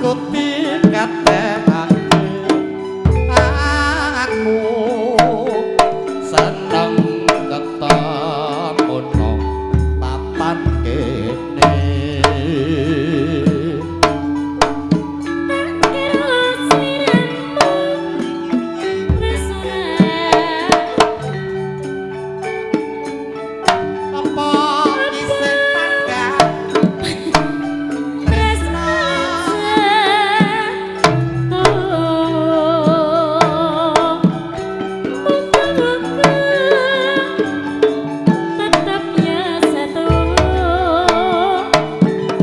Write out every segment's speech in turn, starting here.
Dikatekake aku seneng ketemu nang papan kene. Tak kira sliramu wis ora Apa isih panggah tresno muga-muga tetep ya satu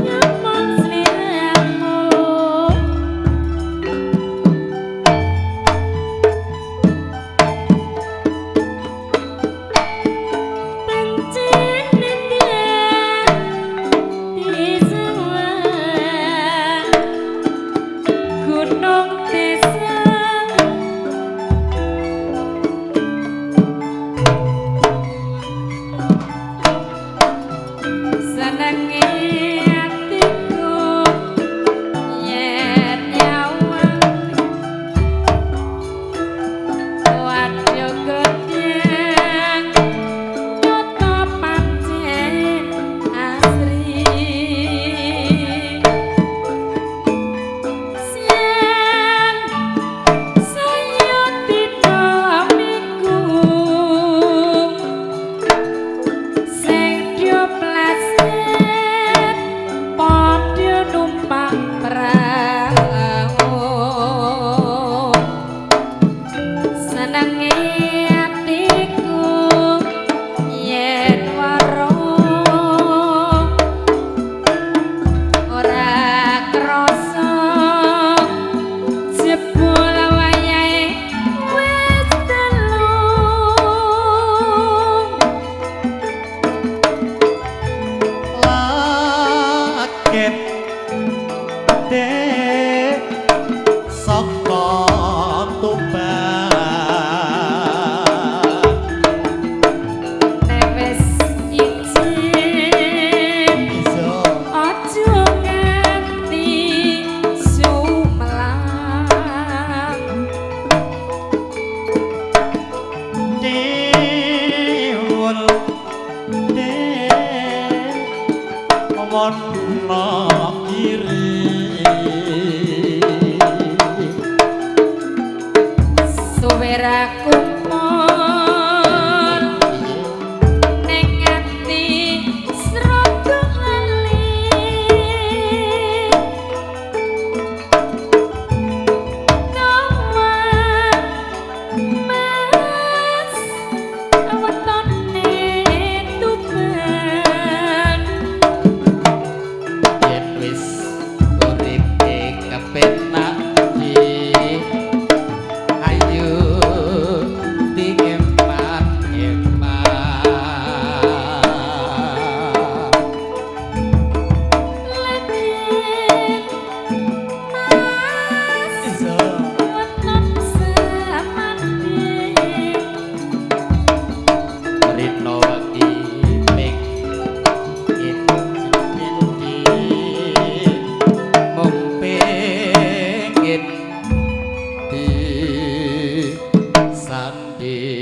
nyamong sliramu. Pancen nendang disawang gunung desa senenge atiku yen nyawang wadya gedhang nyoto pancen asri. Siang saya dina minggu sing do pleset padha numpak prau senenge atiku yen weruh ora krasa jebul wayahe wis telu. Legit dek saka Tuban. Nek wis izin Iso aja nganti sumelang. Diwul dek wana kiri. Suwera kumpul ning ati srada lali. Kawan mas wetone Tuban. Yen wis uripe kepenak di ayo dieman-eman. Legit mas Iso weton semanding. Rino wengi ping pindi mung pengin disanding.